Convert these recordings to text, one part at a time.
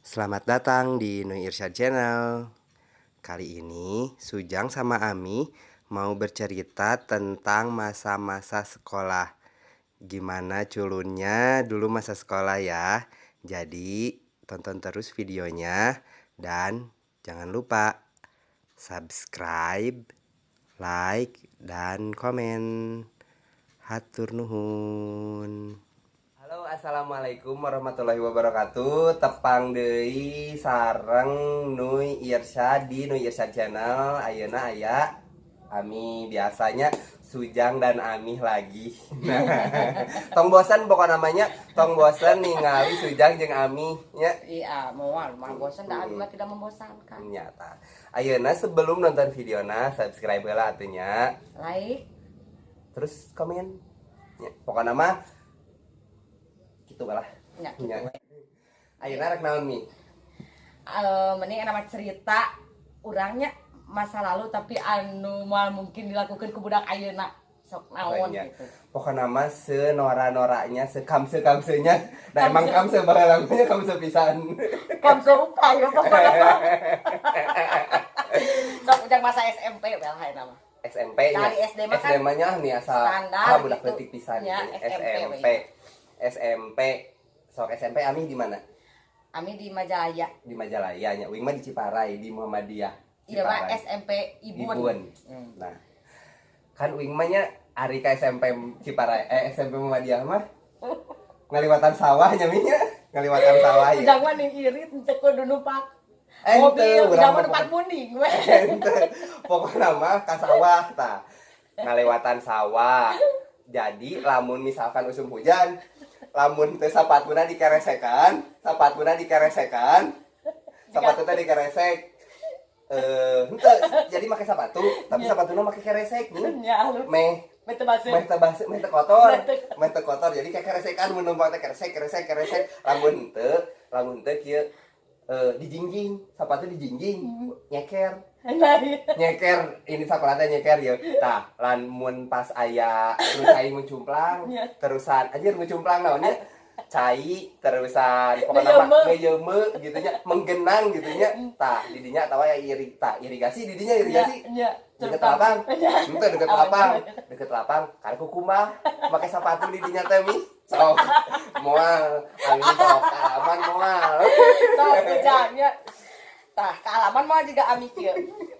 Selamat datang di Nui Irsyad Channel. Kali ini Sujang sama Ami mau bercerita tentang masa-masa sekolah. Gimana culunnya dulu masa sekolah ya. Jadi tonton terus videonya dan jangan lupa subscribe, like, dan komen. Hatur nuhun. Halo, assalamualaikum warahmatullahi wabarakatuh. Tepang deui sareng Nui Irsyad di Nui Irsyad Channel. Ayeuna aya Ami, biasanya Sujang dan Ami lagi. Nah, tong bosan pokok namanya, tong bosan ningali Sujang jeung Ami nya. Iya, moal, moal bosan dah, Abi mah tidak membosankan. Nyata. Ayeuna sebelum nonton videona, subscribe heula atuh nya. Like, terus komen. Ya, pokoknya mah gitu lah. Ya, gitu Nya. We. Ayeuna rek naon, Mi? Eh, mending nama cerita urangnya masa lalu, tapi anu moal mungkin dilakukan ku budak ayeuna. Sok naon Banyak. Gitu. Pokoknya mah senora-noranya, sekamse-kamsenya. Nah, emang kamse baheula nya, kamse pisan. Kamse upaya pokoknya mah. Sok ujang masa SMP well hai nama. SMP nya. Kali SD mah kan SD mah nya nih asa standar ah, budak gitu. leutik pisan Ya, gitu. SMP SMP. SMP. Sok SMP Ami di mana? Ami di Majalaya. Di Majalaya nya. Uing mah di Ciparai, di Muhammadiyah. Iya, Pak, Ciparai. SMP Ibun. Ibun. Nah, kan uing mah nya ari ka SMP Ciparai, eh, SMP Muhammadiyah mah ngaliwatan sawah nya, Mi, nya. Ngaliwatan sawah ya. Ujang mah ning irit teu kudu numpak Ente, mobil, urang ujang mah mah numpak munding we. Ente, pokoknya mah ka sawah tah. Ngalewatan sawah. Jadi lamun misalkan usum hujan, lamun teu sapatuna dikeresekan, sapatuna dikeresekan, sapatu teh dikeresek. Eh, henteu, jadi make sepatu, tapi sepatuna make keresek nih. Nya lu. Meh Meh teu baseuh. Meh teu baseuh, meh teu kotor, Meh teu- meh teu kotor. Jadi kayak keresekan mun numpak teh keresek, keresek, keresek. Lamun teu kieu eh dijingjing, sepatu dijingjing, nyeker. Nah, iya. Nyeker ini sekolah teh nyeker ya. Tah, lamun pas aya nu cai ngucumplang, terusan anjir ngucumplang naonnya? Cai terusan pokoknya mah ngeyeume gitu nya, menggenang gitu nya. Tah, di dinya atawa ya iri, tah irigasi di dinya, irigasi. Nya, deket lapang. Nya. Ente deket lapang, deket lapang, karek kukumbah, make sepatu di dinya teh, Mi. Sok moal, aing sok kaalaman moal. Sok ujangnya. Tah, kaalaman mah juga Ami kieu.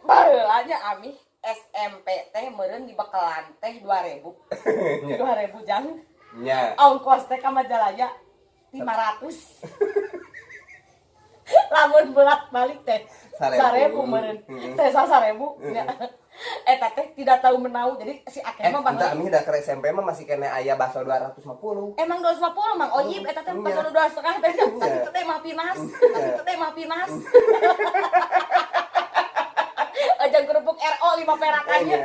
Baheula nya Ami SMP teh meureun di bekelan teh 2000. 2000, Jang. Nya. Ongkos teh ka Majalaya 500. Lamun bolak-balik teh 1000. 1000 meureun. Sesa 1000 nya. Eta teh tidak tahu menahu, jadi si akeh Eh, mah entah baheula. Ami udah ke SMP mah masih kena aya bakso 250. Emang 250 Mang Oyib eta teh pas 2,5 teh. Tapi itu teh mah pinas. Tapi itu teh mah pinas. Ujang kerupuk RO 5 perakannya.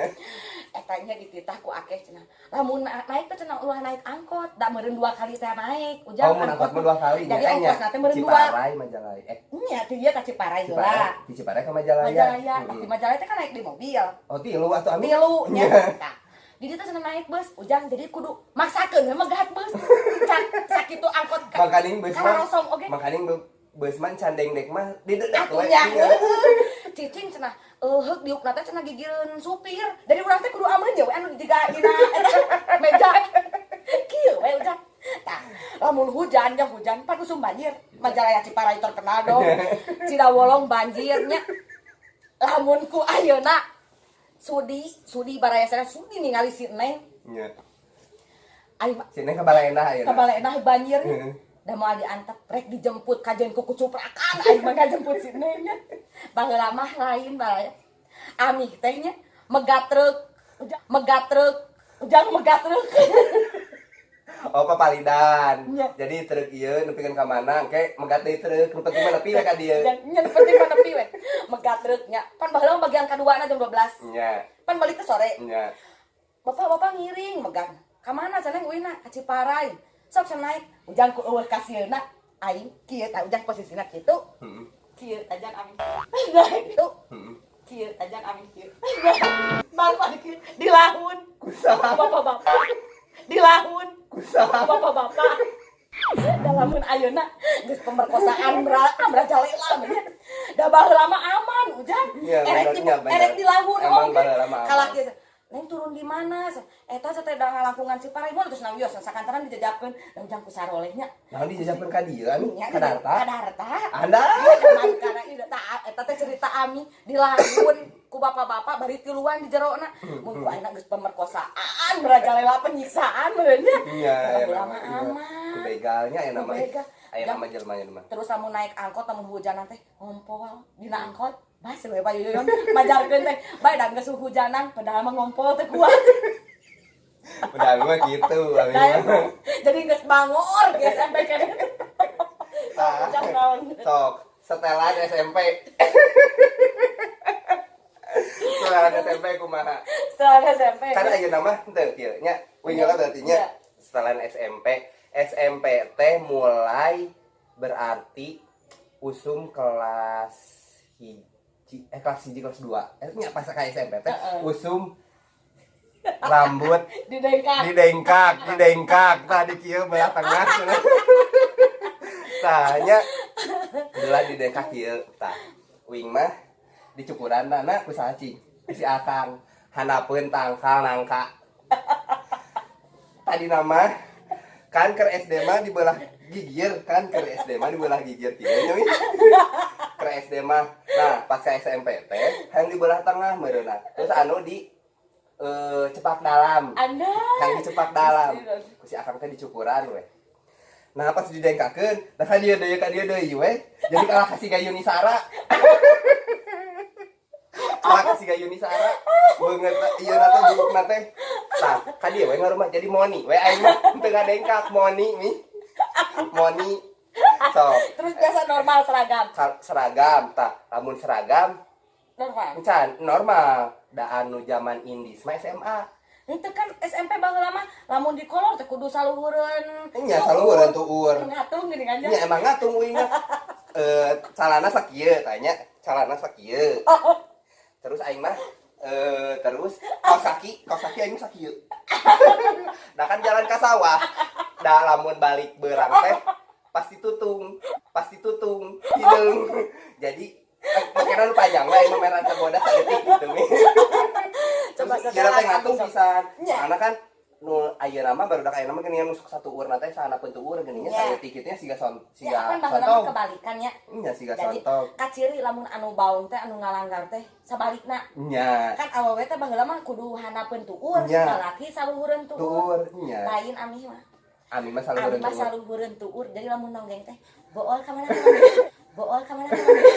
Eta nya dititah ku akeh cenah. Lamun naik teh cenah ulah naik angkot, da meureun dua kali teh naik. Ujang Oh, mun angkot mah dua kali. Jadi nya, nya. ongkosna teh meureun dua. Ciparai Majalaya. Eh, Nya ti dia ka Ciparai heula. Ciparai, di Ciparai ke Majalaya. Majalaya, di Majalaya teh kan naik di mobil. Oh, tilu atuh Ami. Tilu nya. Tah. Di dieu teh cenah naik bus, ujang jadi kudu maksakeun we megat bus. Can sakitu angkot ka. Makaning bus mah. Karosong oge. Makaning bus mah can dengdek mah didedak Atuh we. nya. Cicing cenah heuk diukna teh cenah gigireun supir. Jadi urang teh kudu ameun ya we anu jiga dina eta meja. Kieu we ujang. Tah, lamun hujan ya hujan pan usum banjir. Majalaya Ciparai terkenal dong. Cidawolong banjirnya. Lamun ku ayeuna sudi sudi baraya sana sudi ningali si Neng. Nya. Ayo Si Neng ka Baleendah ayeuna. Ka Baleendah banjir. Da moal diantep, rek dijemput kajen ku kucuprakan aing mah ngajemput si Neng nya. Baheula mah lain baraya. Ami teh nya megat truk, ujang megat truk, ujang megat truk. Oh, papalidan. Nya. Jadi truk ieu nepikeun ka mana engke megat deui truk, nu penting mah nepi we ka dieu. Nya nu penting mah nepi we. Megat truk nya. Pan baheula mah bagian kaduana jam 12. Nya. Pan balik ke sore. Nya. Bapak-bapak ngiring megang. Ka mana cenah uina? Ka Ciparai. Sok cenah naik. Ujang ku eueuh kasieuna aing kieu tah ujang posisina kitu. Heeh. Kieu tajang ami. Naik tuh. Heeh. Kieu tajang ami kieu. Bapak kieu dilahun. Kusaha? Bapak-bapak. Dilahun. Kusaha? Bapak-bapak. Da lamun ayeuna geus pemerkosaan merajalela nya. Da baheula mah aman, Ujang. Iya, Erek bener, di iya, bener. erek dilahun Emang oge. baheula mah aman. Kalah kieu. Neng turun di mana? Eta teh da ngalangkungan Ciparimon terus nang wios sakantenan dijajakeun. Da Ujang ku saroleh nya. Naon dijajakeun ka dieu anu? Nya Ka Darta? Ka Darta. Anda? Iya, karena ieu tah eta teh cerita Ami dilahun ku bapak-bapak bari tiluan di jerona. Mun ku ayeuna geus pemerkosaan, merajalela penyiksaan meureun nya. Iya, Baheula mah iya. aman. Ku begalnya aya nama. Ku begal. Aya nama jelema mah. Terus lamun naik angkot lamun hujanan teh ngompol dina angkot. Bas we Pak Yoyon majarkeun teh bae da geus hujanan padahal mah ngompol teh kuat. Udah abi mah gitu, abi Nah, mah. jadi geus bangor ge SMP keneh. Tah. Ujang naon? Sok, setelan SMP. Setelan SMP kumaha? Setelan SMP. Kan ayeuna mah henteu kieu nya. Uing lah berarti nya. Iya. Setelan SMP, SMP teh mulai berarti usum kelas hiji, eh kelas hiji kelas 2. Eh nya pas ka SMP teh usum rambut didengkak. Didengkak, didengkak. Tadi kieu belah tengah. Tah nya belah didengkak kieu tah. Uing mah dicukuran na ku saha cing? Si Akang handapeun tangkal nangka. Tadi nama kan keur SD mah dibelah gigir kan, keur SD mah dibelah gigir kieu nya wi. Keur SD mah. Nah, pas ka SMP teh hayang dibelah tengah meureunna. Terus anu di cepak dalam. Anda. Hayang dicepak dalam. Ku si Akang teh dicukuran we. Nah, pas didengkakeun, nah ka dieu deui ka dieu deui we. Jadi kalah kasih Yuni Sara. Kalah kasih Yuni Sara. Beungeut ieu na teh buukna teh. Tah, ka dieu we ngarumah jadi Moni we aing mah teu ngadengkak Moni mi. Moni. Sok. Terus biasa normal seragam. Seragam tah, lamun seragam Normal. encan normal. Da anu zaman indis mah SMA. Itu kan SMP baheula mah lamun di kolor teh kudu saluhureun. Nya saluhureun tuur. Ngatung gini kan. Nya emang ngatung uing mah. Eh calana sakieu tanya, calana sakieu. Oh, Terus aing mah terus kaos kaki aing mah sakieu. Nah kan jalan ka sawah. Da lamun balik beurang teh pasti tutung hideung. Jadi makanya nu panjang lah aing mah merah teh bodas saeutik gitu mi. Coba Terus kira teh setelan ngatung sok. pisan. Nya. Soalna kan nu ayeuna mah barudak ayeuna mah geuningan nusuk satu uur na teh sahandapeun tuur geuningan Nya. saeutik kitu nya siga son Ya, siga kan baheula mah sontong. kebalikan ya. Nya siga Jadi sontong. kaciri lamun anu baung teh anu ngalanggar teh sabalikna. Nya. Kan awewe teh baheula mah kudu handapeun tuur, Nya. lalaki saluhureun tuur. Tuur nya. Lain ami mah. Ami mah Ami saluhureun mah tuur. saluhureun tuur. Jadi lamun nonggeng teh bool ka mana ka mana. Bool ka mana ka mana.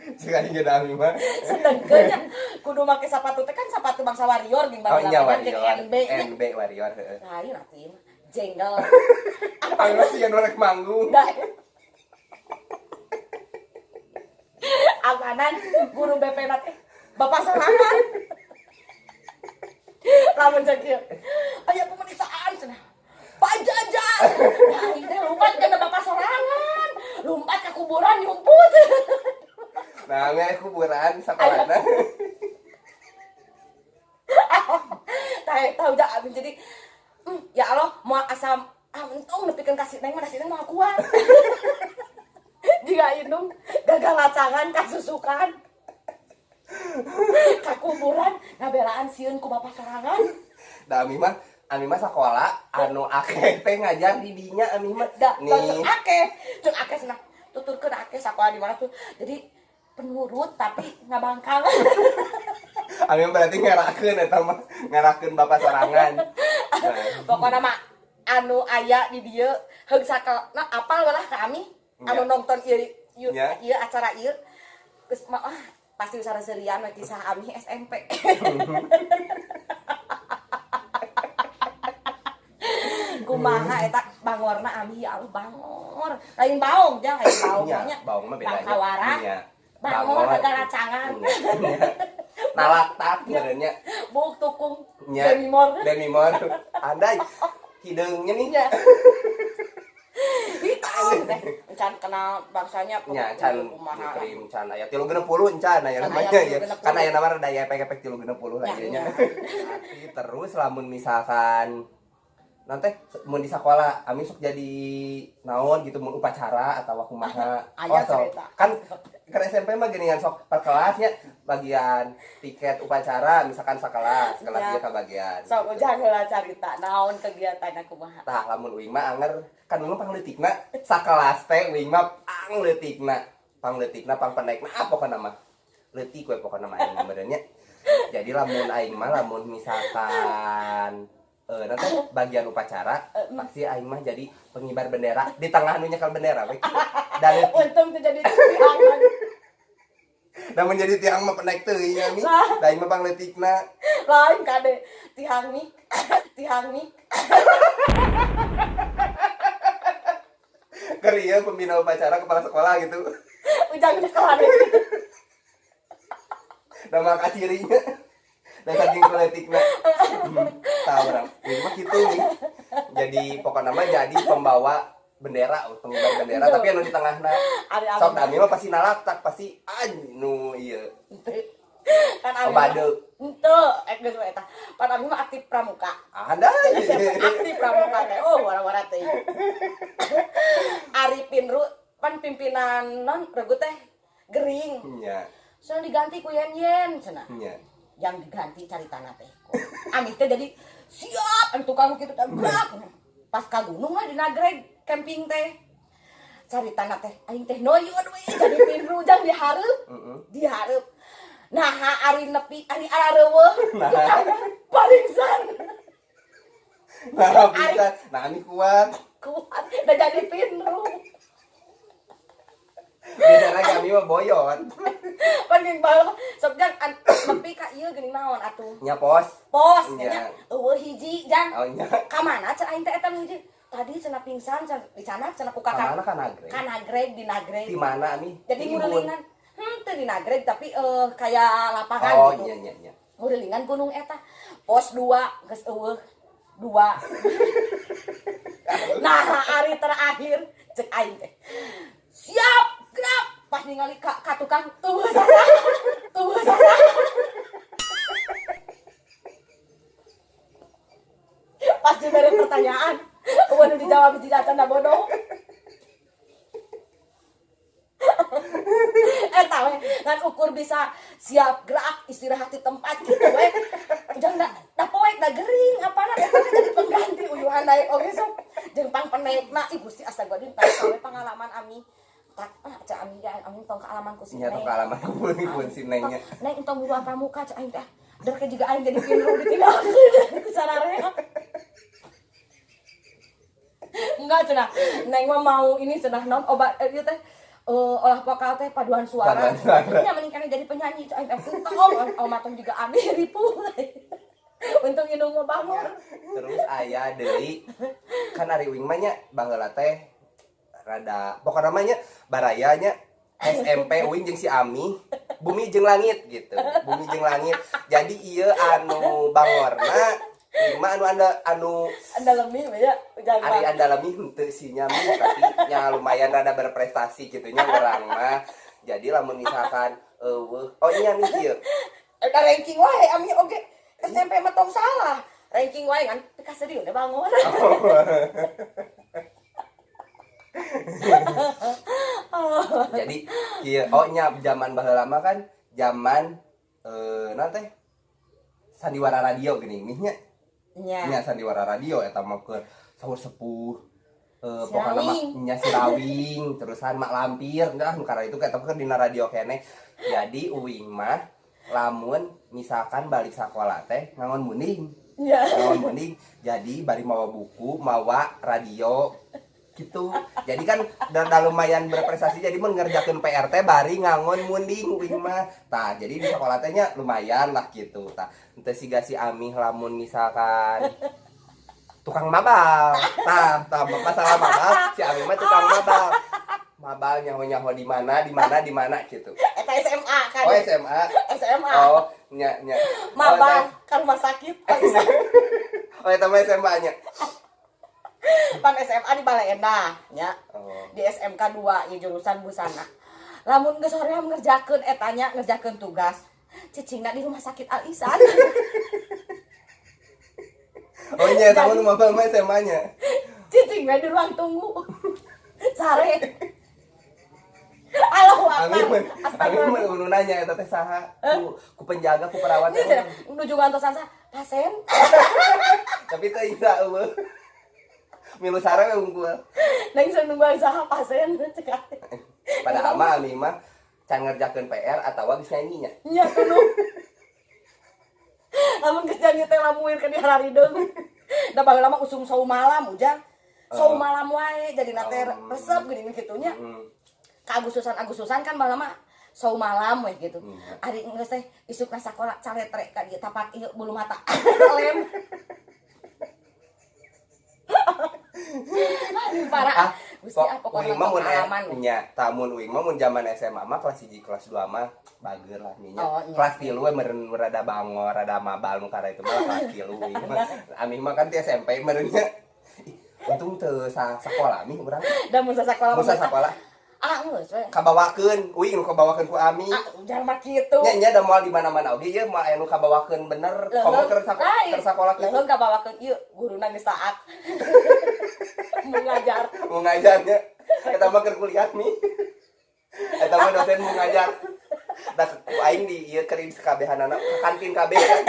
Siga jeung ami mah. Sedengkeun nya kudu make sepatu teh kan sepatu bangsa warrior jeung Oh baheula nya mah kan jeung warrior. NB nya. NB warrior heeh. Lain atuh ieu mah jengkel. Ami mah siga nu rek manggung. Da. Amanan guru BP na teh bapak sorangan. Lamun cek kieu. Aya pemeriksaan cenah. Pak Jaja. Nah, aing teh lompat kana bapak sorangan. Lompat ke kuburan nyumput. Nah, ami aya kuburan sakolana. Tahu tahu dah abis jadi ya Allah mau asam ah untung nepikeun ka si Neng mah si Neng mah kuat. Jika indung gagal lacangan kasusukan. Ka kuburan ngabelaan sieun ku bapak sorangan. Da ami mah sakola anu akeh teh ngajar di dinya ami mah. Da, cek Nih. akeh, cek akeh cenah. Tuturkeun akeh sakola di mana tuh. Jadi penurut tapi ngabangkang. Ami mah berarti ngerakeun eta mah, ngerakeun bapak sorangan. Nah, Pokoknya mah anu aya di dieu heug sakel nah apal lah ka ami anu nonton ieu ieu ieu acara ieu geus mah ah pasti sareseurian we kisah ami SMP. Kumaha eta bangorna ami ya Allah bangor. Lain baong jang lain baong Nya, nya. baong mah bedanya. Bangkawara. Nya. Bangor gagaracangan. Nya. Nalaktak meureun nya. Buk tukung Nya. Demimor. Demimor. Andai hideungnya nih. Nya. Hitam teh. Encan kenal bangsanya Nya can kumaha. krim can aya 360 encan aya Can namanya aya ya. 360. Kan aya nama rada aya efek-efek 360 lah Nya, ieu nya. nya. Tapi terus lamun misalkan Nanti mun di sekolah Ami sok jadi naon gitu, mun upacara atau kumaha? Aya Oh, sok. Cerita. Kan ke SMP mah geuningan sok per kelasnya bagian tiket upacara, misalkan sekelas kelas Iya. dia kebagian Sok gitu. Ujang heula carita naon kegiatanna, kumaha? Tah, lamun uing mah anger kan uing mah pangleutikna, sakelas teh uing mah pangleutikna, pangleutikna, pangpenaikna, ah pokona mah leutik we pokona mah aing mah benernya. Jadi lamun aing mah, lamun misalkan nanti bagian upacara, pasti aing mah jadi pengibar bendera di tengah nu nyekel bendera we kieu. Da leutik. Untung teu jadi tiangan. Da mun jadi tiang mah penaik teuing nya mi. Lah. Da aing mah pangleutikna. Lain kade tihang mik, tihang mik. Keur ieu pembina upacara kepala sekolah gitu. Ujang nyekelan. Nama kacirinya dan saking politikna. Tahu orang ini mah gitu nih, jadi pokoknya mah jadi pembawa bendera, pengibar bendera, tapi anu di tengahna. Ari sok abi ami mah pasti nalaktak, pasti anu iya. Kan abi Obade. Henteu, geus we eta. Pan abi mah aktif pramuka. Ada. Aktif pramuka teh. Oh, wara-wara teh. Ari Pinru pan pimpinan non regu teh gering. Cenah diganti ku Yen Yen cenah. Yang diganti cari tanah teh. Ami teh jadi siap anu tukang kitu teh gerak. Pas ka gunung lah di Nagreg camping teh. Cari tanah teh aing teh noyun we jadi Pinru jang dihareup. Dihareup. Nah, ari nepi ari arareuweuh Nah. tukang paringsan. Nah, bisa, nah ami kuat. Kuat udah jadi Pinru. Beda lagi, ami mah boyot. Pan geuning baheula sok jang nepi ka ieu geuning naon atuh? Nya pos. Pos Nya. nya eueuh hiji jang. Oh nya. Ka mana cenah aing teh eta nu hiji? Tadi cenah pingsan cenah di sana cenah ku kakak. Kamana, ka Nagreg? Ka Nagreg, di Nagreg. Di mana ami? Jadi Di Ibun. ngurilingan teu di Nagreg, tapi kayak lapangan Oh gitu. Iya iya iya. Ngurilingan gunung eta pos 2 geus eueuh dua. Nah, hari terakhir cek aing teh siap gerak, pas ningali ka tukang eueuh sasa, eueuh sasa. Pas diberi pertanyaan eueuh nu dijawab hiji acan, da bodoh eta we. Ngan ukur bisa siap gerak, istirahat di tempat gitu we. Jangan da, da poek da gering apana eta teh jadi pengganti uyuhan naik oge sok jeung pang penaikna. Ih Gusti, astagfirullahaladzim, tah we pengalaman ami tak ah cek ami ya, ami tong kaalaman ku si Nya Neng. tong kaalaman ku si Nengnya. Neng entong buruan pramuka cek aing teh. Der ke juga aing jadi pinru ditinggal ku sararea. Enggak cenah. Neng mah mau ini cenah non obat ieu teh olah vokal teh, paduan suara. Paduan suara. Nya mending kana jadi penyanyi cek aing teh. Entong oh matong juga ami ripu. Untung indung mah bangun. Terus aya deui kan ari uing mah nya baheula teh rada pokokna mah nya baraya nya SMP uing jeung si Ami bumi jeung langit gitu, bumi jeung langit. Jadi ieu anu bangorna uing mah anu anda anu Anda lebih ya jangan. Ari andalami henteu sih nya Mi, tapi nya lumayan rada berprestasi gitu nya urang mah. Jadi lamun misalkan eueuh, oh iya mi kieu. Eta ranking wae ami oge SMP mah tong salah. Ranking wae kan pikaseurieun deh bangun. Jadi kieu, oh nya zaman baheula mah kan zaman naon teh, sandiwara radio geuning nih nya. Nya. Nya sandiwara radio eta mah keur sahur sepuh, pokokna mah Sirawing. Nya sirawing terusan mak lampir, nah karena itu eta keur dina radio keneh. Jadi uing mah lamun misalkan balik sakola teh ngangon munding. Ngangon munding, jadi bari mawa buku, mawa radio gitu. Jadi kan udah lumayan berprestasi, jadi mun ngerjakeun PR teh bari ngangon munding uing mah. Tah, jadi di sekolah teh nya lumayan lah gitu. Tah, henteu siga si Amih lamun misalkan tukang mabal. Tah, tah masalah mabal, si Amih mah tukang mabal. Mabal nyaho-nyaho di mana, di mana, di mana gitu. Eta SMA kan. Oh, SMA. SMA. Oh, nya nya. Mabal ke rumah sakit. Oh, eta mah SMA nya. Pan SMA di Bale Endah nya. Oh. Di SMK 2 nya jurusan busana. Lamun geus hoream ngerjakeun eta nya, ngerjakeun tugas. Cicingna di rumah sakit Al Ihsan. Oh iya, eta mah nu mabal mah SMA nya. Cicing we di ruang tunggu. Sare. Allahu Ami akbar. mun ami mun nu nanya eta teh saha, ku penjaga, ku perawat. Ini cenah nuju ngantosan sa pasien. Tapi teh ira eueuh. Milu sare we unggul. Nang sing nungguan saha pasien cek. Padahal mah ami mah can ngerjakeun PR atawa geus nyanyi nya. Nya kudu. Lamun geus nyanyi teh lamuir ke diharideung. Da baheula mah usum saum malam, Ujang. Saum malam wae jadi teh resep geuning kitu nya. Ka Agustusan-Agustusan kan baheula mah saum malam we gitu. Ari geus teh isuk ka sakola caletre ka dieu tapak ieu bulu mata. Lem. Aduh, parah. Ah, Gusti ah, pokoknya uing mah mun pengalaman. Nya, tamun uing mah mun zaman SMA mah kelas 1 kelas 2 mah bager lah nya. Oh, iya. Kelas 3 we meureun rada bangor, rada mabal nu karena itu mah kelas 3 uing mah. Ami mah kan ti SMP meureun nya. Ih, untung teu sa sakola mi urang. Da mun sasakola Mun mah sakola ah geus we. Kabawakeun, uing nu kabawakeun ku Ami. Ah, ujang mah kitu. Nya nya da moal di mana-mana oge ieu moal aya nu kabawakeun bener komo keur sakola kitu. Leuheung kabawakeun ieu guruna geus taat. Mau ngajar. Mau ngajarnya eta mah keur kuliah mi. Eta mah dosen mau ngajar. Da ku aing di ieu keur sekabehanana ka kantin kabeh kan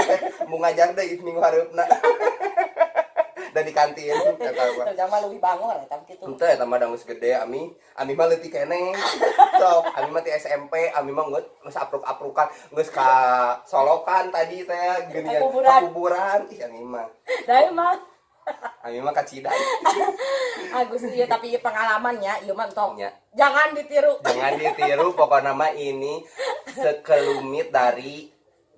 mau ngajar deui minggu hareupna. Da di kantin eta mah. Ujang mah leuwih bangor eta kitu. Henteu, eta mah da geus gede ami, ami mah leutik keneh. Sok, ami mah ti SMP, ami mah geus apruk-aprukan, geus ka Solokan tadi teh geuningan. Ka kuburan. Ka kuburan. Ih, ami mah. Da emang Ami mah ka Cidai. Agus iya, tapi ieu pengalamannya ieu mah entong. Nya. Jangan ditiru. Jangan ditiru, pokoknya mah ini sekelumit dari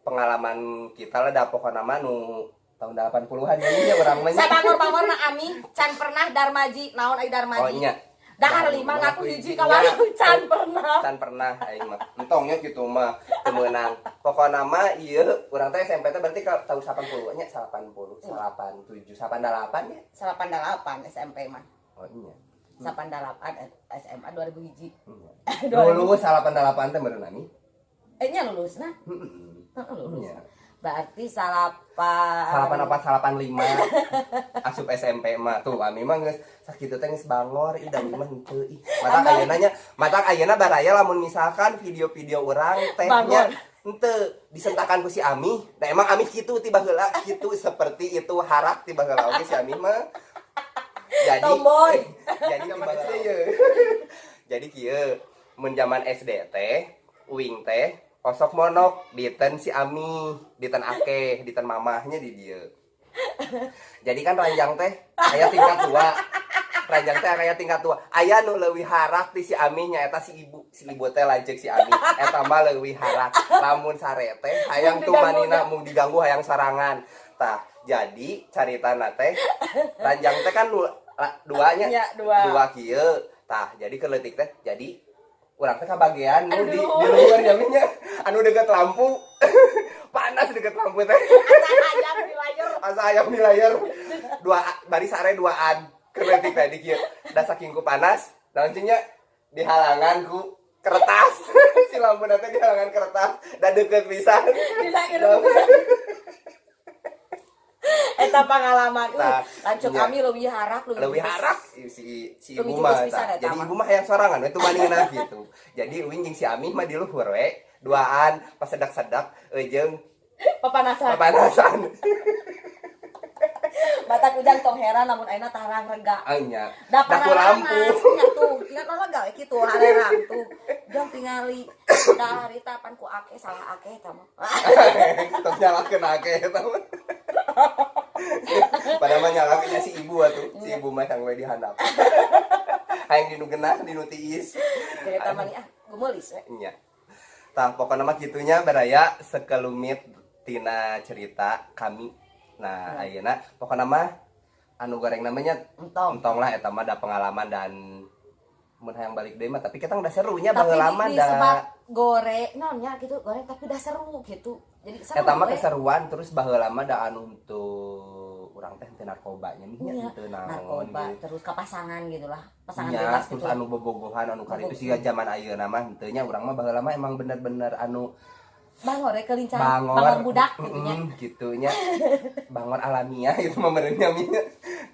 pengalaman kita lah, da pokoknya mah nu tahun 80-an ya ini urang mah nya. Sabangor-bangorna ami can pernah darmaji, naon ai darmaji? Oh nya. Dahar lima ngaku hiji ka warung can pernah. Can pernah aing mah. Entongnya gitu mah teu meunang. Pokokna mah ieu urang teh SMP teh berarti ka tahun 80 nya, 80, 87, 88 nya. 88 SMP mah. Oh iya. 88 SMA 2000 hiji. Iya. Lulus 88 teh meureun ami. Eh nya lulusna. Heeh. Heeh, lulus. Iya. Berarti salapan 84 85 asup SMP mah tuh ami mah geus sakitu teh geus bangor ih, da mah henteu ih. Matak ayeuna nya, matak ayeuna baraya lamun misalkan video-video urang teh nya Bangor. Henteu disentakan ku si Ami. Da emang Ami kitu ti baheula kitu, seperti itu harak ti baheula oge si Ami mah. Jadi Tomboy. Jadi zaman SD ye. Jadi kieu mun zaman SD teh uing teh osok monok diten si Ami, diten akeh, diten mamahnya di dieu. Jadi kan ranjang teh aya tingkat dua. Ranjang teh aya tingkat dua. Aya nu leuwih harak ti si Ami nyaeta si ibu. Si ibu teh lanceuk si Ami. Eta mah leuwih harak. Lamun sare teh hayang Mung tumanina diganggu. Mung diganggu hayang sarangan. Tah, jadi caritana teh ranjang teh kan duanya. Nya, dua. Dua kieu. Tah, jadi keleutik teh jadi urang teh kabagean nu Aduh. di luhur jaminya anu deket lampu. Panas deket lampu teh. Asa hayang di layar. Asa hayang di layar. Dua bari sare duaan keleutik teh di kieu. Da saking ku panas, naon nya dihalangan ku kertas. Si lampu teh dihalangan kertas da deket pisan. Dina irung pisan. Eta pengalaman. Nah, Lanceuk iya. Ami leuwih harak, leuwih Lebih jebes. harak si si Leuwih ibu mah jebes pisan tah. eta Jadi mah. ibu mah hayang sorangan we tumanina gitu. Jadi uing jeung si Ami mah di luhur we duaan pas sedak-sedak jeung Papanasan. Papanasan. Batak ujang tong heran lamun ayeuna tarang rega. Anya. Da Da ku lampu. nya tuh, tinggal lega we kitu harerang tuh. Jang tingali da harita pan ku akeh salah akeh eta mah. Tong nyalakeun akeh eta mah. Padahal mah nyalakeunnya si ibu atuh. Si ibu mah yang we di handap. Hayang dinu genah, dinu tiis. Cerita mah ah, gumeulis we. Nya. Tah pokokna mah kitunya baraya sekelumit tina cerita kami. Nah, ayeuna pokokna mah anu goreng namanya Entong. Entong lah eta mah da pengalaman dan mun hayang balik deui mah, tapi kita udah serunya Tapi baheula mah di, da disebab goreng naonnya gitu, goreng tapi udah seru gitu. Jadi seru eta mah we. Keseruan terus baheula mah da anu teu urang teh teu narkobanya nya Iya, teu naon narkoba gitu. Terus ke pasangan gitu lah, pasangan Nya, bebas terus gitu. Anu bobogohan anu kali itu sih zaman ayeuna mah henteu nya, urang mah baheula mah emang bener-bener anu Bangor ya, kelincahan. Bangor. Bangor budak gitu nya. Gitu nya, bangor alamiah itu mah meureun nya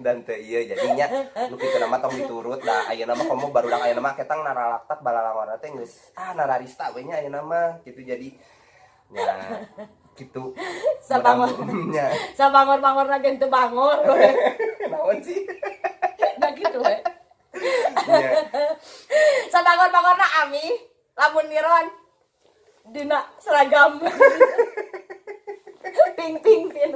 dan teu ieu. Jadinya nu kitu nama tong diturut da ayeuna mah, komo barudak ayeuna mah ketang naralaktak balalangor teh geus nararista we nya ayeuna mah gitu. Jadi ya gitu. Sabangor. Nya. Sabangor-bangor lagi teu bangor. Naon sih? Nah, gitu we. Nya. Sabangor-bangorna Ami lamun niron dina seragam ping ping ping.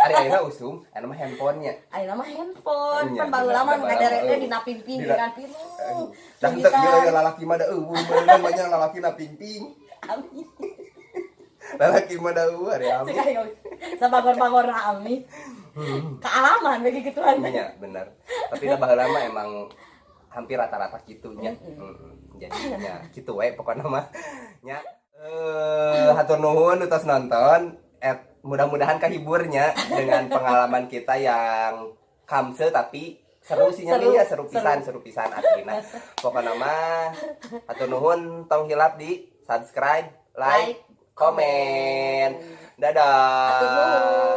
Ari ayeuna usum, ayeuna mah handphonenya. Ayeuna mah handphone. Iya, Pan baheula mah bener, ngadere teh baheula. dina ping-ping, dina pinuh. Dah teu ieu ieu lalaki mah da euweuh meureun banyak lalaki na ping-ping. Ami. Lalaki mah da euweuh ari Ami. Cek ayo. Sabangor-bangorna Ami. Kealaman bagi gituan. Iya, bener. Tapi dah baheula mah emang hampir rata-rata gitu nya. Jadinya gitu we pokoknya mah. Nya hatur nuhun utos nonton. Mudah-mudahan kehiburnya dengan pengalaman kita yang kamse tapi seru sih nya. Seru, nya seru pisan, seru pisan aslina. Pokoknya mah hatur nuhun, tong hilap di subscribe, like, like, komen. Dadah. Hatur nuhun.